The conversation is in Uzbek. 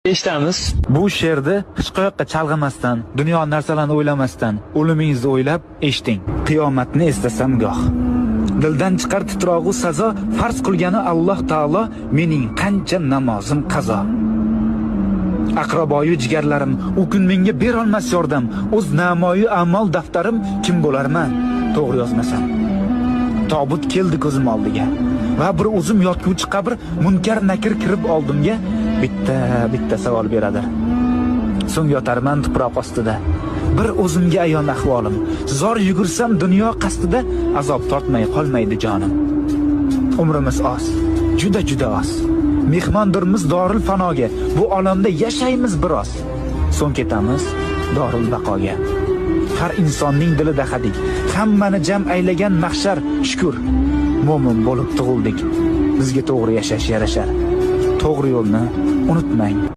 Eshitamiz. Bu she'rni hech qayoqqa chalg'imasdan, dunyo narsalarini o'ylamasdan, o'limingizni o'ylab eshiting. Qiyomatni eslasam goh. Dildan chiqar titrog'u sazo, farz qilgani Alloh taolo, mening qancha namozim qazo. Aqraboyu jigarlarim u kun menga berolmas yordam, o'z namoyu a'mol daftarim kim bo'larman to'g'ri yozmasam. Tobut keldi ko'zim oldiga va bir o'zim yotguvchi qabr, munkar nakir kirib oldimga bitta bitta savol beradi. So'ng yotarman tuproq ostida. Bir o'zimga ayon ahvolim. Zor yugursam dunyo qasdida azob tortmay qolmaydi jonim. Umrimiz oz, juda juda oz. Mehmondirmiz doril fanoga. Bu olamda yashaymiz biroz. So'ng ketamiz doril baqoga. Har insonning dilida hadik. Hammani jam aylagan mahshar, shukr. Mo'min bo'lib tug'ildik. Bizga to'g'ri yashash yarashar. To'g'ri yo'lni unutmang.